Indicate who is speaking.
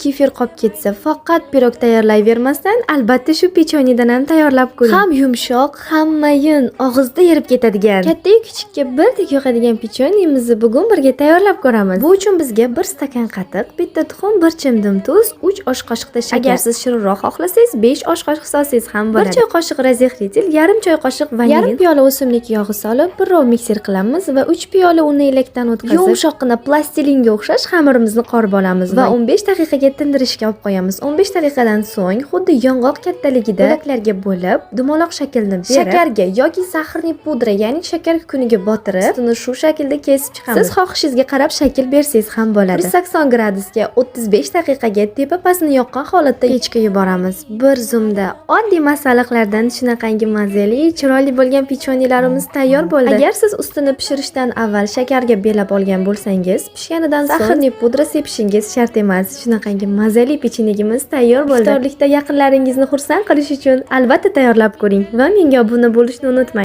Speaker 1: Kefir qolib ketsa, faqat pirog tayyorlayvermasdan, albatta shu pechenyedan ham tayyorlab ko'ring. Ham yumshoq, ham mayin, og'izda erib ketadigan, kattayu kichikka birdek yoqadigan pechenyemizni bugun birga tayyorlab ko'ramiz. Bu uchun bizga 1 stakan qatiq, bitta tuxum, 1 chimdim tuz, 3 osh qoshiqda shakar. Agar siz shirinroq xohlasangiz, 5 osh qoshiq solsangiz ham bo'ladi. 1 choy qoshiq разрыхлитель, yarim choy qoshiq vanilin, yarim piyola o'simlik yog'i solib, birrov mikser qilamiz va 3 piyola unni elakdan o'tkazib, yumshoqqina plastilinga o'xshash xamirimizni qorib olamiz va 15 daqiqaga tindirishga olib qo'yamiz. 15 daqiqadan so'ng xuddi yong'oq kattaligida bo'laklarga bo'lib, dumaloq shaklni berib, shakarga yoki сахарный pudra, ya'ni shakar kukuniga botirib, ustini shu shaklda kesib chiqamiz. Siz xohishingizga qarab shakl bersangiz ham bo'ladi. 180 gradusga 35 daqiqaga tepa pastini yoqqan holatda pechga yuboramiz. Bir zumda oddiy masalliqlardan shunaqangi mazali, chiroyli bo'lgan pechenyelarimiz tayyor bo'ldi. Agar siz ustini pishirishdan avval shakarga belab olgan bo'lsangiz, pishganidan so'ng сахарный pudra sepishingiz shart emas. Shunaqangi mazali pechenyemiz tayyor bo'ldi. Iftorlikda yaqinlaringizni xursand qilish uchun albatta tayyorlab ko'ring va menga obuna bo'lishni unutmang.